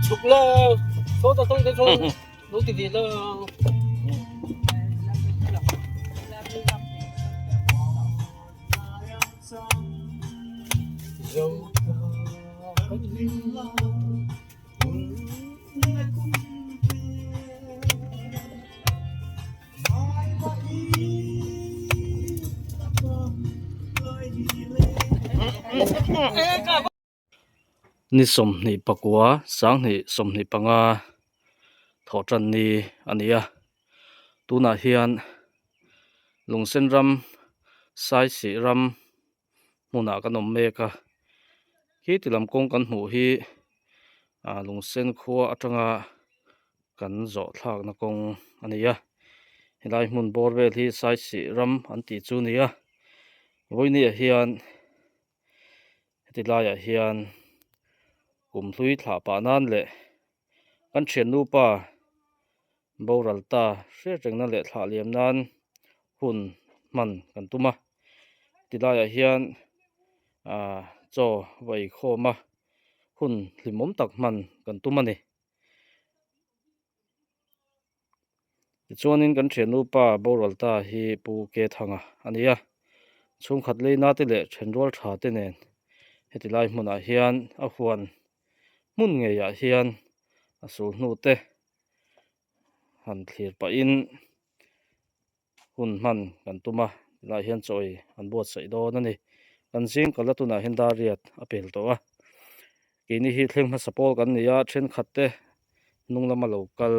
Chhuk la sawta tawng te chuan lo ti ve la. Ni 29 2025 thawhtan ni a ni a tunah hian lungsen ram saisih ram hmunah kan awm mek a khi ti lam kawng kan hmuh hi ah lungsen khua atanga kan zawh thlakna kawng a ni a helai hmun bawr vel hi saisih ram an tih chu a ni a vawinia hian heti laiah hian kum hlui thlah pah nan leh kan thiannu pa boral ta hriat rengna leh thlah liam nan hun hman kan tum a ti laiah hian ah chaw va eikhawm a hun hlimawm tak hman kan tum a ni tichuanin kan thiannu pa boral ta hi pu ke thanga a ni a chhungkhat leina te leh thenrual tha te nen heti lai hmunah hian a huan hmun ngeiah hian a sul hnu te han thlir pahin hun hman kan tum a tilaiah hian chaw ei an buatsaih dawn a ni kan zing kal la tunah hian dar riat a pel tawh a keini hi thleng hmasa pawl kan ni a thenkhat te hnung lama lo kal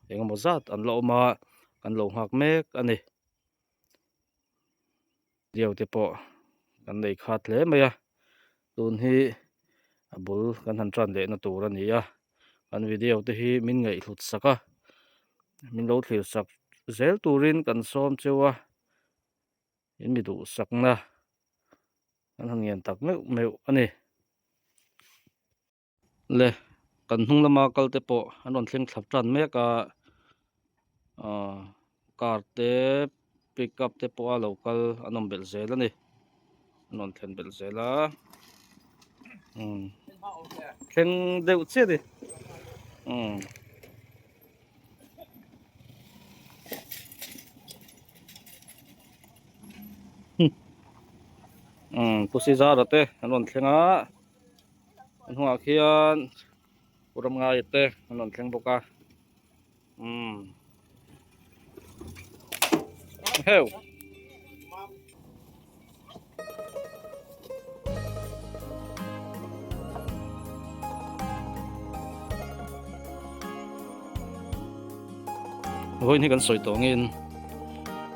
eng emaw zat an la awm a kan lo nghak mek a ni. Diau te pawh kan nei khat hle mai a tun hi a bul kan han tan leh na tur a ni a kan video te hi min ngaihhlut sak a min lo thlir sak zel turin kan sawm cheu a in mi duhsakna kan han ngen tak meuh meuh a ni. Le kan hnung lama kal te pawh an rawn thleng thlap tan mek a ahh car te pick up te pawh a lo kal an awm belh zel a ni an rawn thlen belh zel a umm thleng deuh chiah a ni umm. Umm pu Sizara te an rawn thleng a. A hnungah khian pu Ramngaia te an rawn thleng bawk a umm heu. Vawiin hi kan sawi tawh angin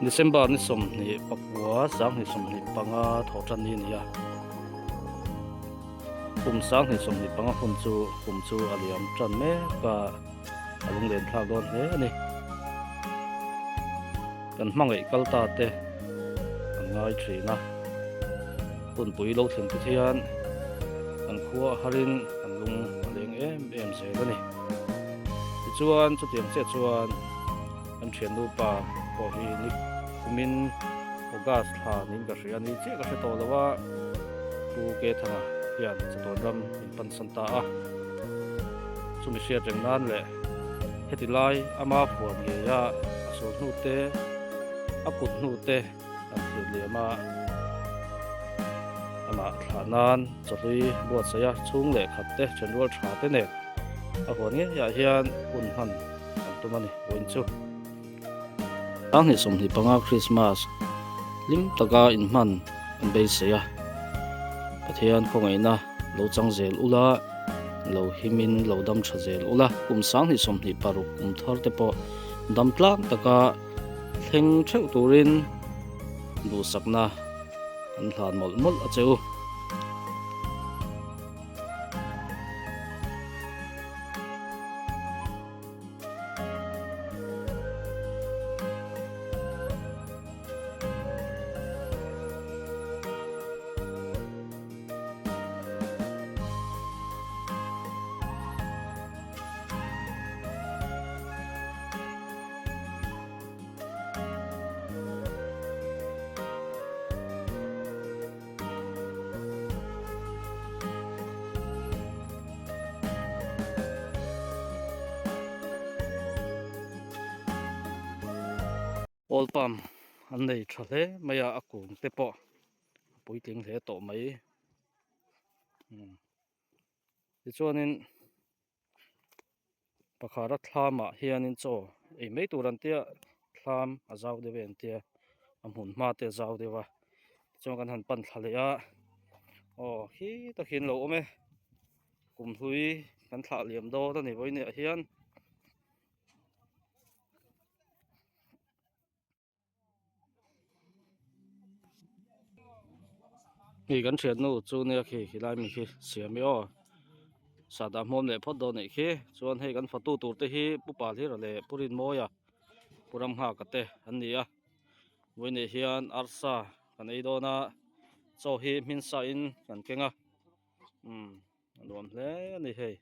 December ni 29 2025 thawh tan ni a ni a. Kum 2025 hun chu kum chu a liam tan mek a, a lunglen thlak dawn hle a ni. Kan hmangaih kal ta te kan ngai thin a, hunpui lo thlen te hian kan khua harin kan lung a leng em em zel a ni. Tichuan chutiang chiah chuan kan thiannu pa pawh hi ni kumin August thla niin ka hria a ni chiah ka hre tawh lo a, Pu Kethanga hian chatuan ram min pansan ta a, chumi hriat reng nan leh heti lai ama huan ngeia a sul hnu te, a kut hnu te an thlir liam a, amah thlah nan chawhlui buatsaih a chhung leh khat te thenrual tha te nen a huan ngeiah hian hun hman an tum a ni vawiin chu. 2025 Krismas hlim taka inhman an beisei a, Pathian khawngaihna lo chang zel ula, lo himin lo dam tha zel ula, kum 2026 kum thar te pawh dam tlang taka thleng theuh turin duhsakna an hlan mawlh mawlh a che u. Oil palm an nei tha hle mai a a kung te pawh a puitling hle tawh mai tichuanin pakhara thlamah hianin chaw ei mai tur an tia thlam a zau deuh e an tia a hmun hma te a zau deuh a tichuan kan han pan thla leh a aw khi takin lo awm e kumhlui kan thlah liam dawn a ni vawiinah hian. Hei kan thian nu chu nia khi khilai mi khi siam i aw sahdah hmawm leh phawt dawn anih khi chuan hei kan fatu tur te hi pu Palhira leh pu Rinmawia pu Ramnghaka te an ni a vawiinah hian arsa kan ei dawn a chaw hi hmin sa in kan keng a umm a nuam hle a ni hei.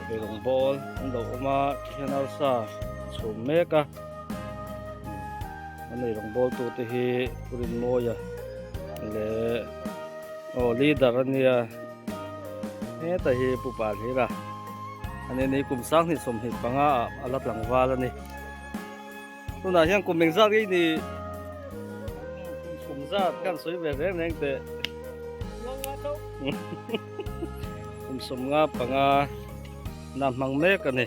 Eirawng bawl an lo awm a tihian arsa chhum mek a an eirawng bawl tu te hi Pu Rinmawia leh aw leader a nia heta hi Pu Palhira a ni ni kum 2025 ah a la tlangval a ni. Tunah hian kum engzat nge i nih? Kum zat khan sawi ve reng reng teh. Kum 15 na hmang mek a ni.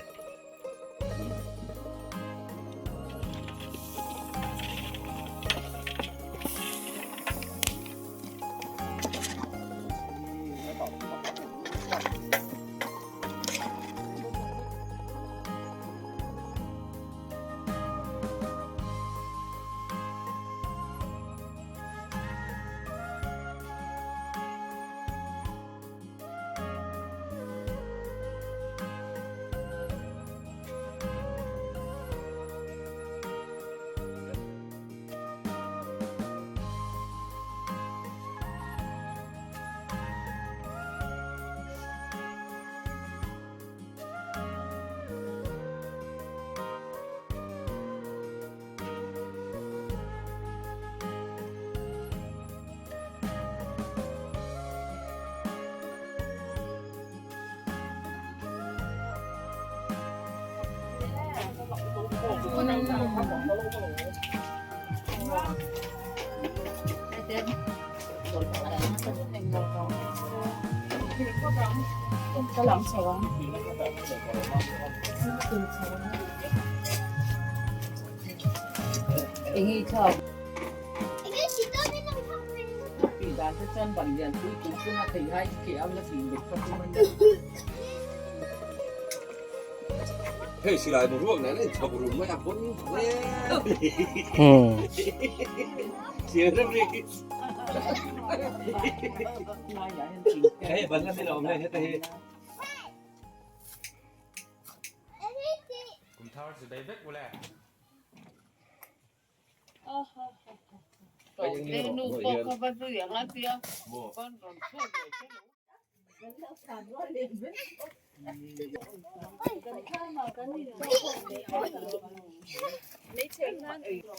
Hei silai boruak nen a inchhawp rum mai a pawn hle. Hei ban la ni lo hei heta hi. Kum thar chi bei vek ule.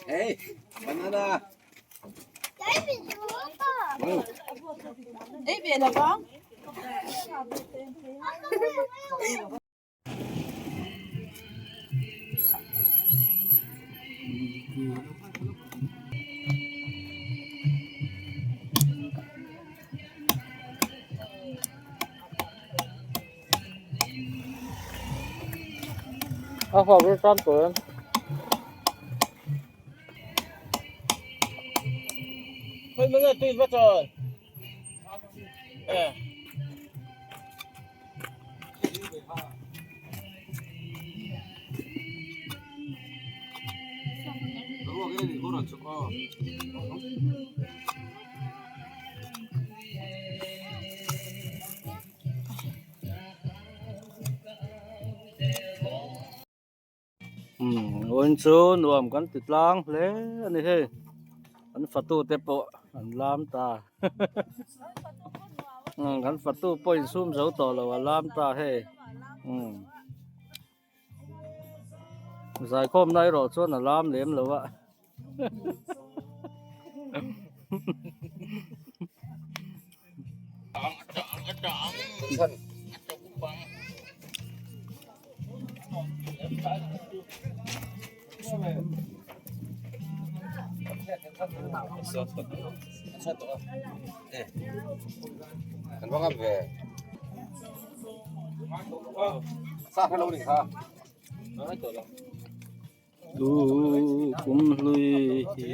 Hey, banana. A hawk hi tan tawh em? Hei manga tui va chawi. Eh. Umm chu nuam kan ti tlang hle a ni hei an fatu te pawh an lam ta umm kan fatu pawh insum zo tawh lo a lam ta hei umm zaikhawmna erawh chuan a lam lem lo a. Tu kum hlui hi.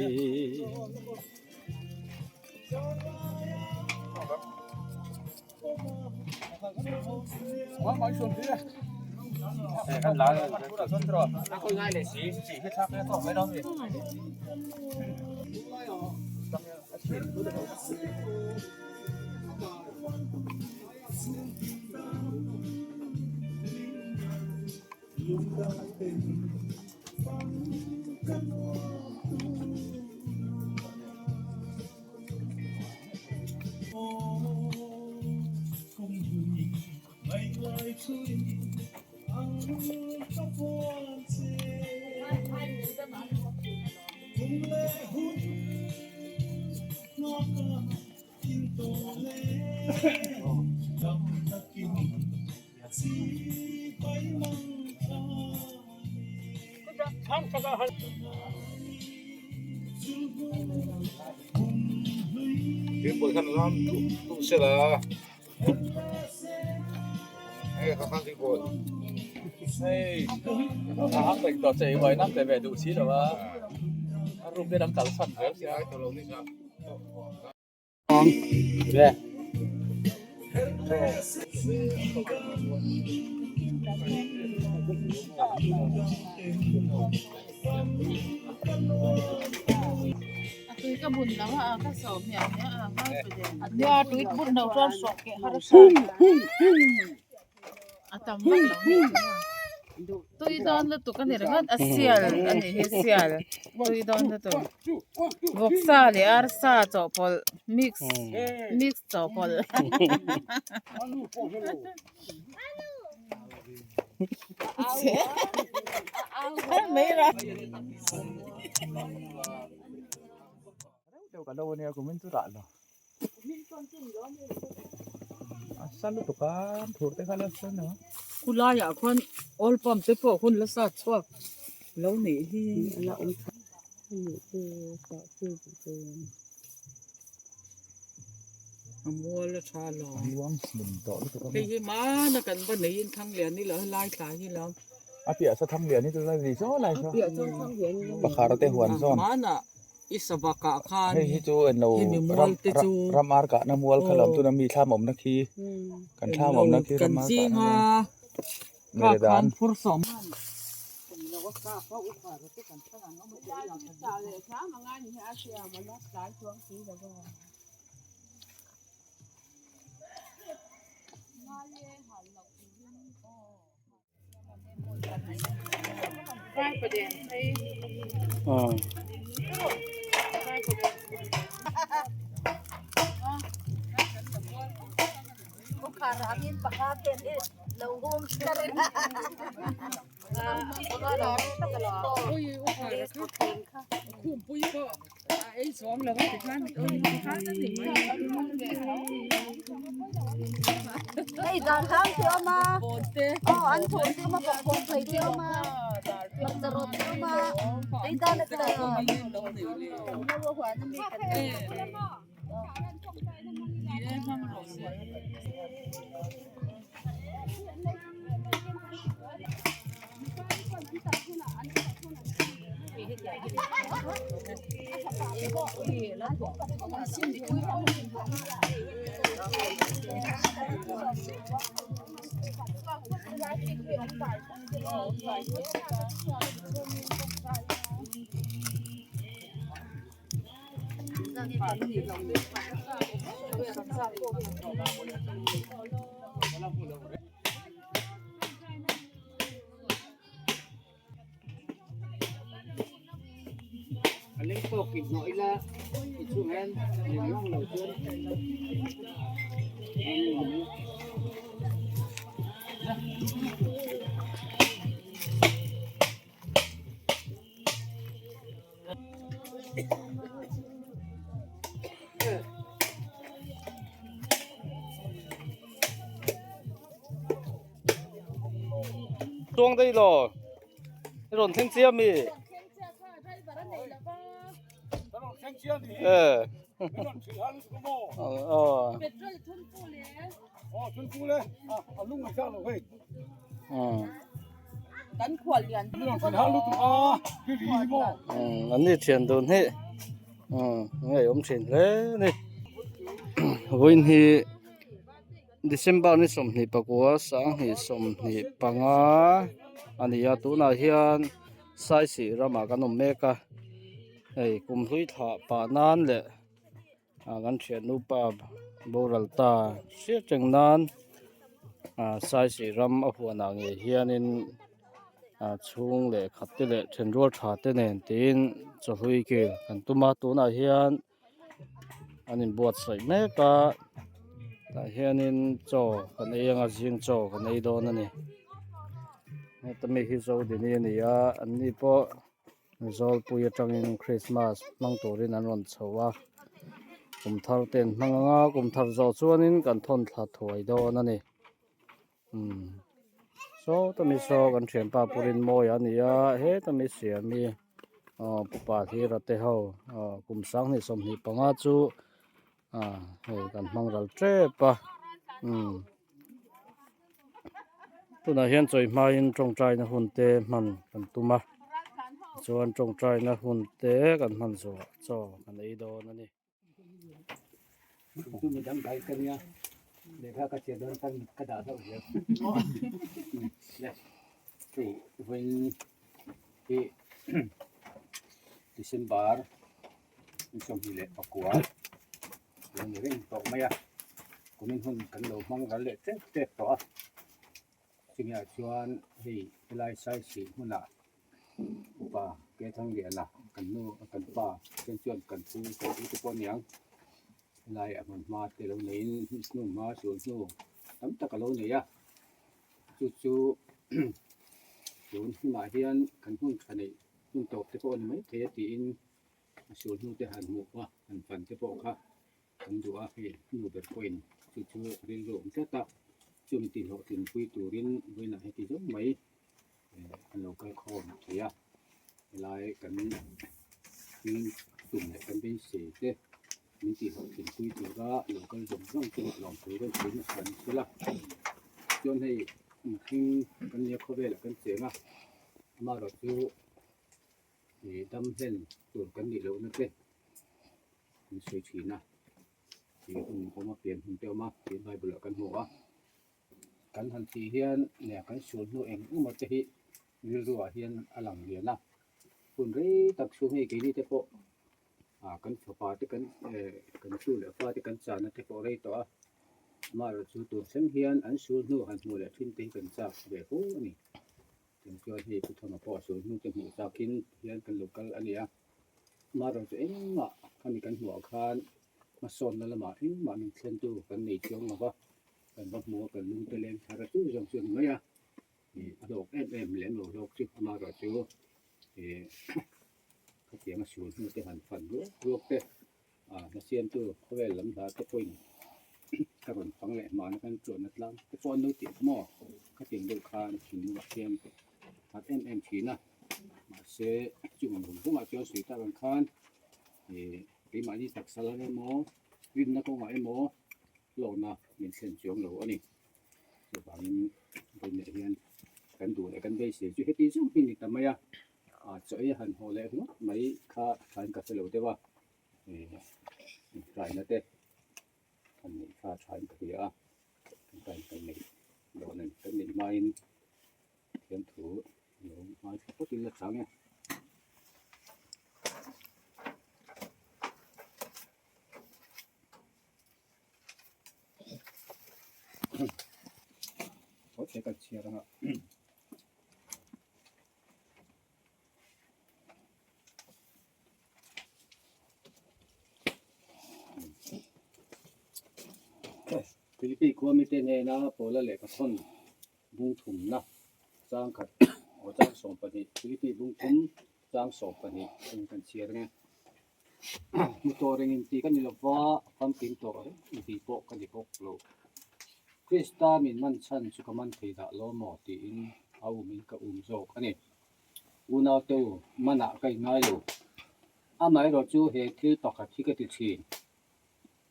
Tui dawn lutuk a ni ringawt a sial a nih hi sial tui dawn lutuk vawksa leh arsa chawhpawlh mix mix chawhpawlh Khulaiah khuan oil pump te pawh hun la sat chhuak. Lo nih hi. A la awm tha. Hemi chu tah chu chu. A mual a tha lo. A luang hmun tawh lutuk a. Hei hi hmana kan va neiin Thanglian hi lo helai thla hi lo. A piah saw Thanglian hi chu lai ri saw lai saw. A piah chuan Thanglian hi. Pakhar te huan zawn. Hmana i sabak ah khan. Hei hi chu englo hemi mual te chu. Ram ar kahna mual kha lam tuna mi thlam awmna khi. Kan thlam awmna khi ram ar kahna mual. Kha khan phur sawm. Hei dan hang te awm a aw an thawh te awm a bawkbawn thei te awm a hmarcha rawt te awm a hei dan a ta huan ami kan nei. Chuang daih lo i rawn thleng chiah mi eh an ni thian dun hi ngaihawm thin hle a ni vawiin hi December ni 24 2025 a ni a tunah hian Saisih ramah kan awm mek a hei kum hlui thlah pah nan leh ah kan thian nupa boral ta hriat reng nan ah Saisih ram a huanah ngei hianin ah chhung leh khat te leh thenrual tha te nen tiin chawhlui kil kan tum a tunah hian. An inbuatsaih mek a tah hianin chaw kan ei anga zing chaw kan ei dawn a ni heta mi hi zodini a ni a an ni pawh zawlpui atangin krismas hmang turin an rawn chho a kum thar te an hmang anga kum thar zawh chuanin kan thawn thla thuai dawn a ni. Umm saw ta mi saw kan thianpa purin mawi a ni a heta mi siam hi aw pupa hlira te ho aw kum 2025 chu ah hei kan hmang ral tep a umm tunah hian chawi hmain tawngtaina hun te hman kan tum a chuan tawngtaina hun te kan hman zawhah chaw kan ei dawn a ni. Chu mi dang dai ka nia lehkha ka chhiar dawn tan ka dah hlauh zel le hei vawiin hi December ni 29 lo ni reng tawh mai a kumin hun kan lo hmang ral leh tep tep tawh a chungah chuan hei helai Saisih hmunah. Upa Keithangliana kan nu kan pa chen chuan kan pu kan pu te pawh a niang helai a hmun hma te lo neiin hnu hma sul hnu tam tak a lo nei a chu chu tun hunah hian kan hun tha neih hun tawp te pawh a ni maithei a tiin a sul hnu te han hmuh a han fan te pawh kha kan duh a hei nu ber pawhin chu chu rilru awm tlat a chumi tihhlawhtlinpui turin vawiinah heti zawng mai. An lo kal khawm thei a. Helai kan thil tum leh kan beisei te min tih hlawhtlin pui tura lo kal zawng zawng te lawm thu kan sawi nasa ni sela. Chuan hei mihring kan nia khawvelah kan cheng a, amaherawhchu ih dam hlen tur kan nih lohna te kan sawi thin a, ih hun awm a pian hun te a awm a tih bible ah kan hmu a. Kan han tih hian nia kan sual hnu eng emaw te hi rilru ah hian a lang lian a, hun rei tak chhung hei keini te pawh ah kan fapa te kan eh kan tu leh fa te kan chahna te pawh rei tawh a, amaherawhchu tun thleng hian an sul hnu han hmuh leh thin te hi kan chak ve fo a ni. Tin chuan hei Pu Thama pawh a sul hnu te hmuh chakin hian kan lo kal a ni a, amaherawhchu engmah khami kan hmuh ah khan hmasawnna lamah engmah min thlentu kan nei chuang lo va. Kan va hmu a, kan lung te leng thar a chu zawng chu a ni mai a, ih a hlawk em em lem lo hlawk chu amaherawhchu ih khatiang a sul hnu te han fan ruak ruak te ah hmasiamtu khawvel lam hla te pawhin ka rawn fang leh hmana kan chuanna tlang te pawh an lo tih maw khatiang deuh khan thinlung ah hian that em em thin a, mahse chung ang zawng zawngah chuan sawi tak ang khan ih keimahni taksa lam emaw rinna kawngah emaw. hlawkna min thlen chuang lo a ni. Chuvangin vawiinah hian kan duh leh kan beisei chu heti zawng hi a ni ta mai a, ah chaw ei a han haw leh ringawt mai kha thain ka hre lo deuh a, eh inkaina te han neih kha thain ka hria a, inkaina kan neih dawn a ni. Kan neih hmain thiamthu lo ngaithla phawt ila chang e. Philipi khua mite hnena Paula lehkha thawn bung thumna chang khat aw chang 12 Philipi bung thum chang 12 eng kan chhiar ang e. Hmu tawh reng intih ka ni lo va, famkim tawh reng intih pawh ka ni bawk lo. Krista min man chhan chu ka man thei dah lo maw tiin a umin ka um zawk a ni. Unaute u, manah ka inngai lo. Amaherawh chu he thil pakhat hi ka ti thin.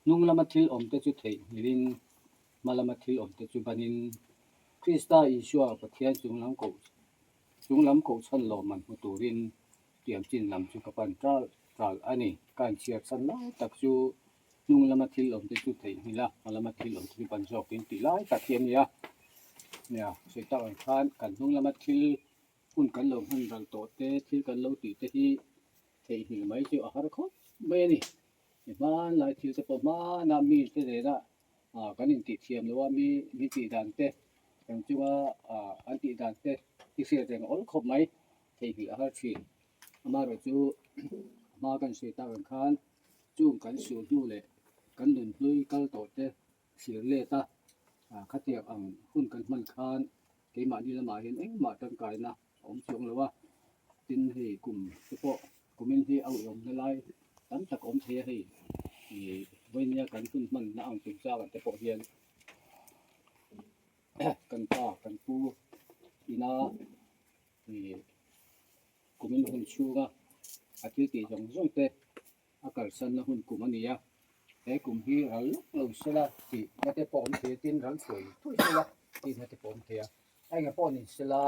Hnung lama thil awmte chu theihnghilhin, hma lama thil awmte chu banin, Krista Isua Pathian chunglam koh chunglam kohchhan lawmman hmu turin Tiang chin lam chu ka pan ṭal ṭal a ni. Ka inchhiar chhan lai tak chu hnung lama thil awm te chu theihnghilh a, hma lama thil awm te chu pan zawk in tih lai tak hi a ni a. Nia, sawi tak ang khan kan hnung lama thil hun kan lo hman ral tawh te, thil kan lo tih te hi theihnghilh mai chu a har khawp mai a ni. Mi hmanlai thil te pawh hmana mi te nena ah kan intih thiam loh a, mi min tih dan te, kan chunga ah an tih dan te hi hriat reng a awl khawp mai. Theihnghilh a har thin. Amaherawh chu a hma kan sawi tak ang khan chung kan suh hnu leh kan nun hlui kal tawh te thlir let a, khatiang ang hun kan hman khan keimahni lamah hian engmah tangkaina a awm chuang lo a. Tin hei kum te pawh kumin hi a uiawmna lai tam tak a awm thei a hei ih vawinia kan hun hmanna ang chungchang te pawh hian kan pa kan pu ina Ih kumin hun chhunga a thil tih zawng zawng te a kalsanna hun kum a ni a, he kum hi ral lawk lo sela tih na te pawh awm thei a, tin ral thuai thuai sela tih na te pawh awm thei a, a enga pawh ni sela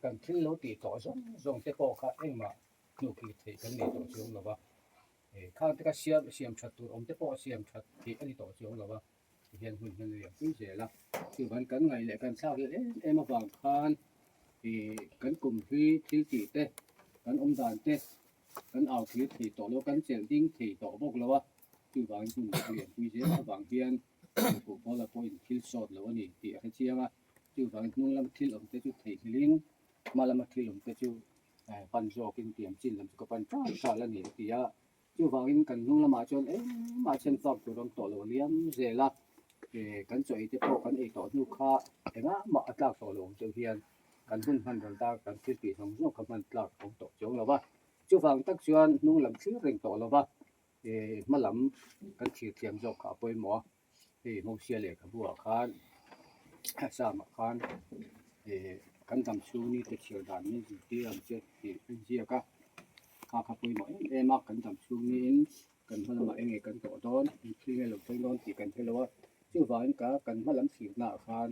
kan thil lo tih tawh zawng zawng te pawh kha engmah hnuhkir theih kan nei tawh chuang lo va, eh khang te kha siam siam that tur awm te pawh siam that theih a ni tawh chuang lo va. Tihian hun hian a liam pui zel a, chuvan kan ngaih leh kan thlak leh em em avang khan ih kan kum hlui thil tih te, kan awm dan te kan au thlir thei tawh lo, kan chelh ding thei tawh bawk lo a, chuvangin hun a liam pui zel avang hian Pu Paula pawhin thil sawt lo a ni tih a hre chiang a, chuvangin hnung lama thil awm te chu theihnghilhin hma lama thil awm te chu pan zawkin tiang chin lam chu ka pan ṭal ṭal a ni a ti a. Chuvangin kan hnung lamah chuan engmah chhen fak tur awm tawh lo liam zel a, eh kan chaw ei te pawh kan ei tawh hnu kha engah mah a tlak tawh lo ang deuh hian kan hun hman ral ta kan thil tih zawng zawng kha hman tlak awm tawh chuang lo va. Chuvang tak chuan hnung lam thlir reng tawh lo va, eh hma lam kan thlir thiam zawk kha a pawimawh a, hei Mosia lehkhabu ah khan Samah khan eh kan dam chhung ni te chhiar dan min zirtir ang che tih a inziak a. Kha kha pawimawh em em a, kan dam chhung niin kan hma lamah eng nge kan tawh dawn, thil nge lo thleng dawn tih kan hre lo a. Chuvangin ka kan hma lam thlirnaah khan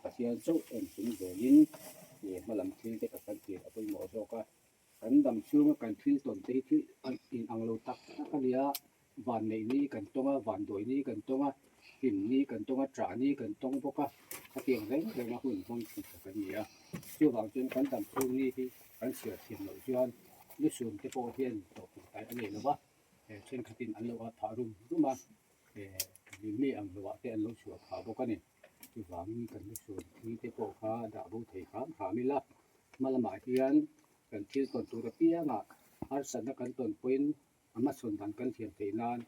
Pathian chauh en chung zelin hma lam thil te ka kan thlir a pawimawh zawk a. Kan dam chhunga kan thil tawn te hi thil inang lo tak tak a ni a, van neih ni kan tawng a, van dawi ni kan tawng a, hlim ni kan tawng a, ṭah ni kan tawng bawk a, khatiang reng reng a hun hmang thin tak a ni a. Chuvang chuan kan dam chhung ni hi kan chhiar thiam loh chuan lusum te pawh hian tawhpui tai a nei lo va, thenkhatin an lo at phah rum rum a, mi ang hlauhah te an lo chhuah phah bawk a ni. Chuvangin kan lusum thi te pawh kha dah bo thei hram hram ila, hma lamah hian kan thil tawn tur apiangah harsatna kan tawn pawhin a hmasawn dan kan thiam theih nan,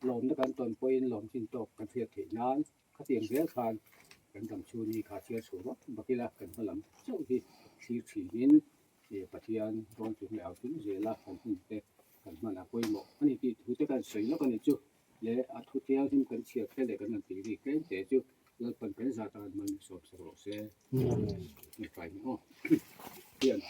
lawmna kan tawn pawhin lawm chin tawk kan hriat theih nan khatiang zel khan kan dam chhun hi kha chhiar chhuah vak vak ila kan hma lam chauh hi thlir thinin Pathian rawn chung leh au tum zela kan hun te kan hman a pawimawh a ni tih thu te kan sawi lawk a ni chu leh a thu thianghlim kan chhiar te leh kan han tih rik tlem te chu Lalpan kan zat a man sawm sak rawh se. Hei aw hian.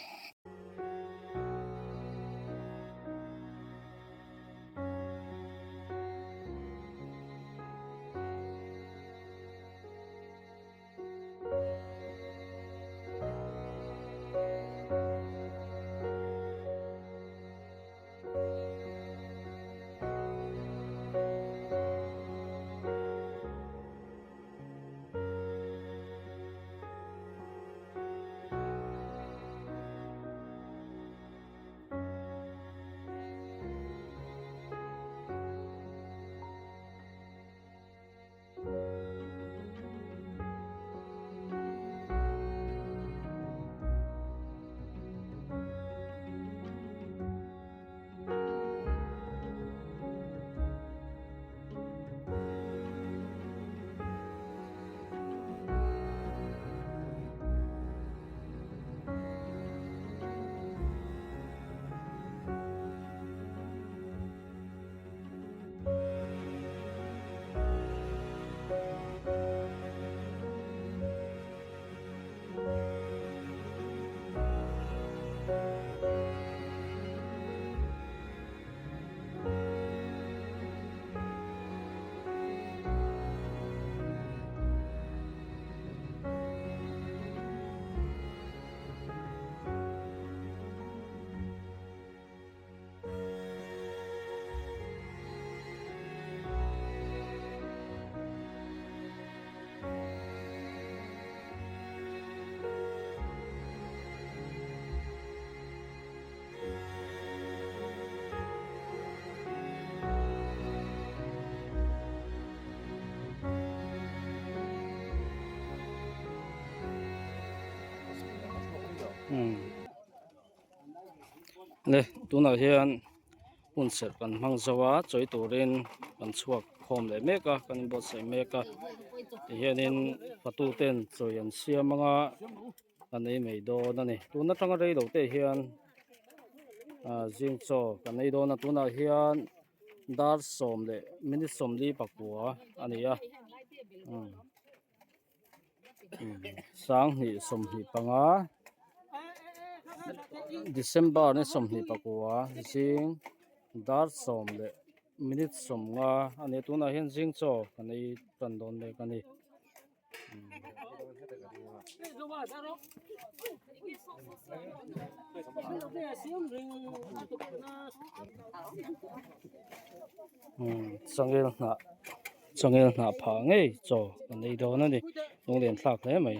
Le tunah hian hun serh kan hmang zo a chawi turin kan chhuak khawm leh mek a kan inbuatsaih mek a tihianin fatu ten chawi an siam ang a. Kan ei mai dawn a ni tun atanga rei lo te hian ah zing chaw kan ei dawn a tunah hian dar sawm leh minute sawmli pakua a ni a sanghnih sawmhnih panga December ni sawmhnih pakua zing dar sawm leh minute sawmnga a ni a tunah hian zing chaw kan ei tan dawn mek a ni. Changel hnah changel hnah phah ngei chaw an ei dawn a ni lunglen thlak hle mai.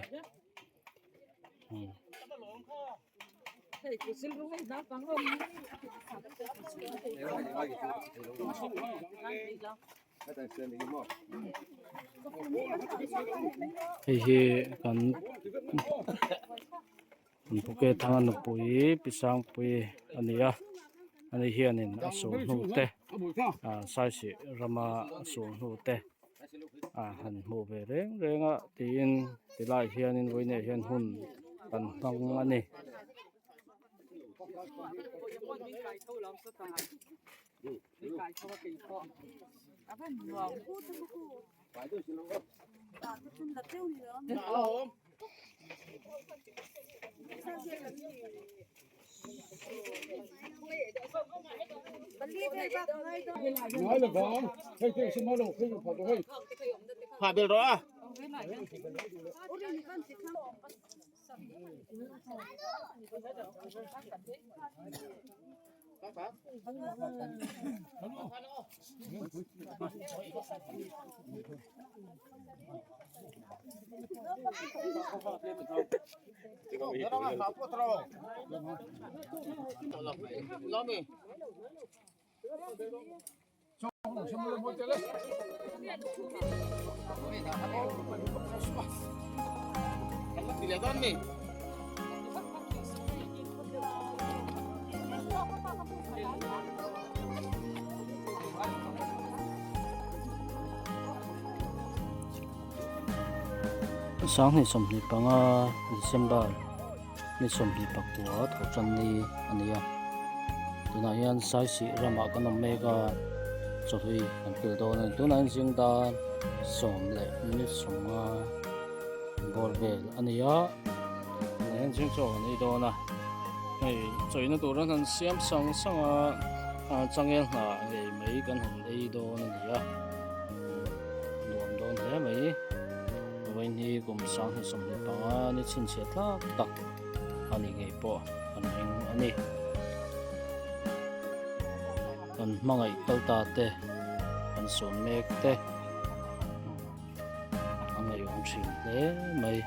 Hei hi kan Phuket thanga nupui pi Sangpui a ni a ani hianin a sulhnu te ah saisih rama a sulhnu te ah han hmuh ve reng reng a tiin tilai hianin vawiinah hian hun kan hmang a ni. Sanghnih 25 December ni 29 thawhtan ni a ni a tunah hian Saisih ramah kan awm mek a chawhlui kan kil dawn a ni tunah hian zing dar sawm leh minute 15 bawr vel a ni a tunah hian zing chaw kan ei dawn a hei chawina tur an han siam sang sang a changel hnah ngei mai kan han ei dawn a ni a nuam dawn hle mai. Vawiin hi kum 2025 ni chhinchhiah tlak tak a nih ngei pawh kan ring a ni. Kan hmangaih kal ta te, kan sawn mek te a ngaihawm thin hle mai.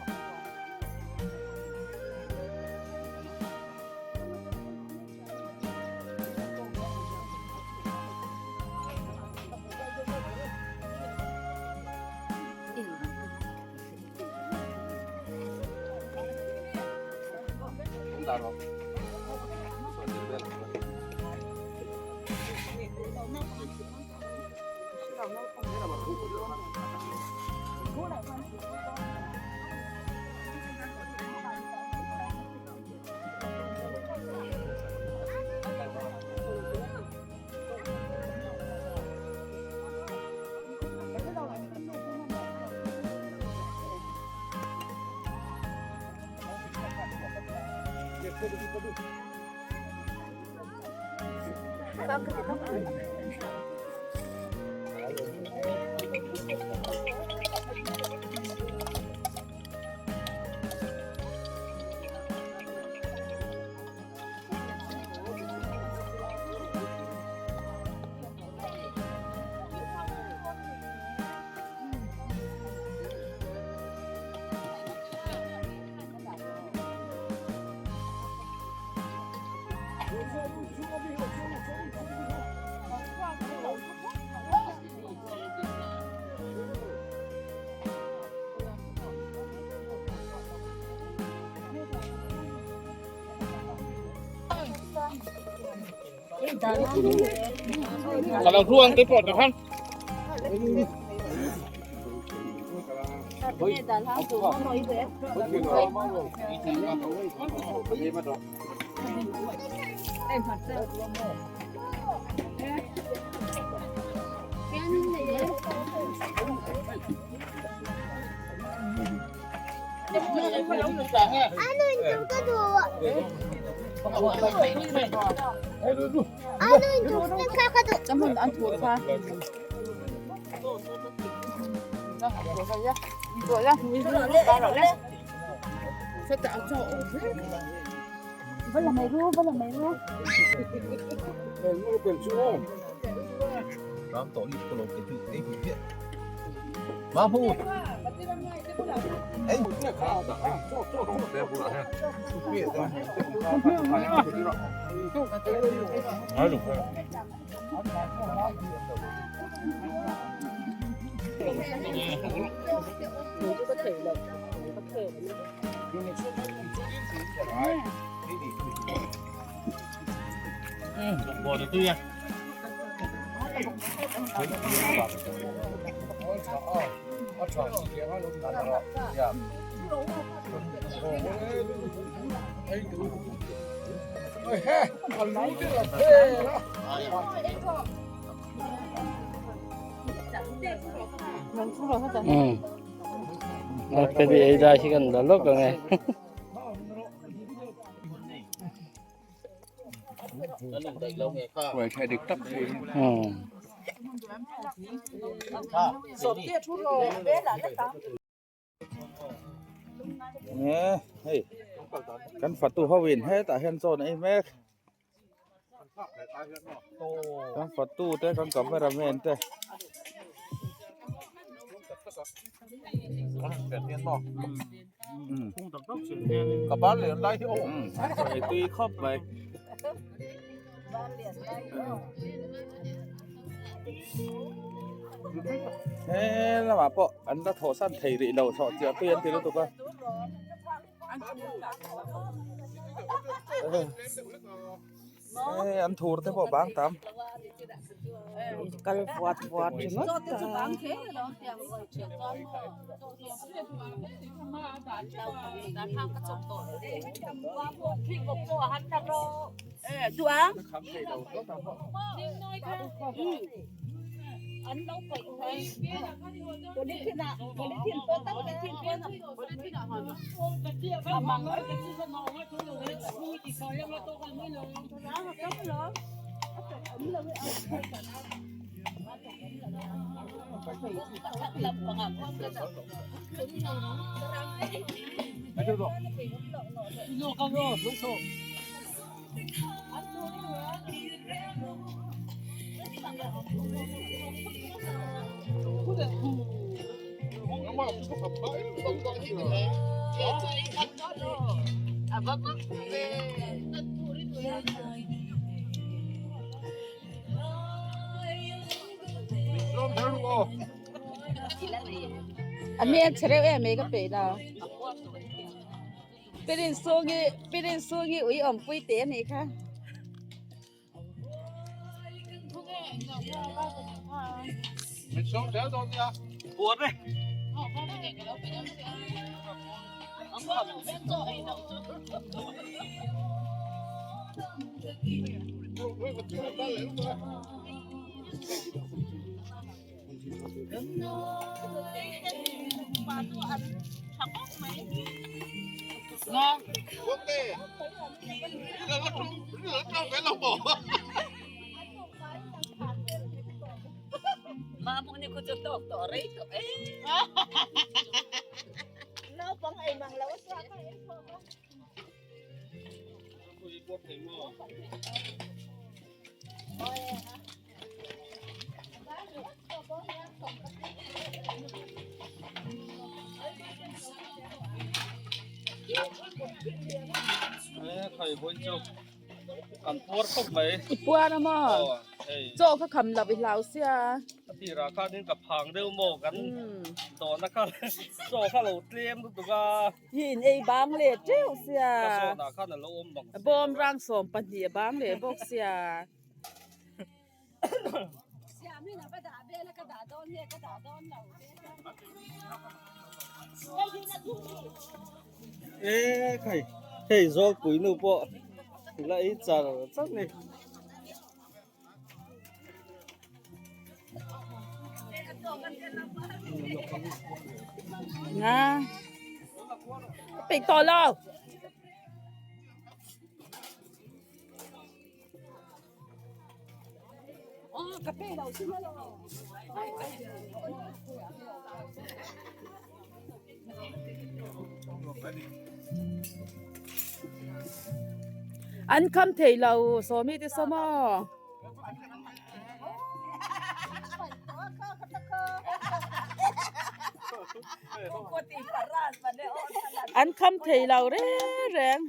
Pwede ei dai hi kan la lawk ang e. Nge hei kan fatu ho in hetah hian chaw an ei mek kan fatu te kan camera man te. Ei tui khawp mai. He lamah pawh an la thawh san thei rih lo thawh chiah tui an ti lutuk a. He an thur te pawh bang tam. Kal vuat vuat ringawt ta. A hmel chhe reuh em mai ka peih lo. Pirin sungi pirin sungi ui awmpui teh a nih kha. I puar a maw? Chaw kha kham loh i hlau sia. A tirah khanin ka phang deuh maw kan dawhna kha chaw kha lo tlem lutuk a. Hi in ei bang leh teuh sia. Ka zawnah khan a lo awm bang sia. Bawm rang sawm pahnih a bang leh bawk sia. E khai hei zawlpui nu pawh la ei char char ni. Nga peih tawh lo. An kham thei lo sawmi te saw maw. An kham thei lo reng reng.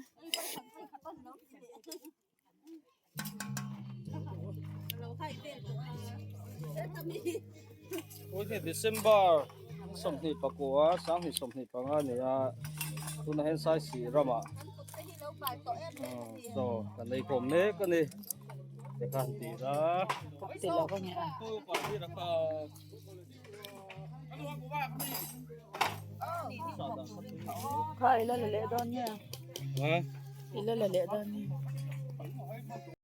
December 29 2025 a ni a tunah hian Saisih ramah chaw kan ei khawm mek a ni tikhan tih la Kha i la la leh dawn nge? I la la leh dawn nge?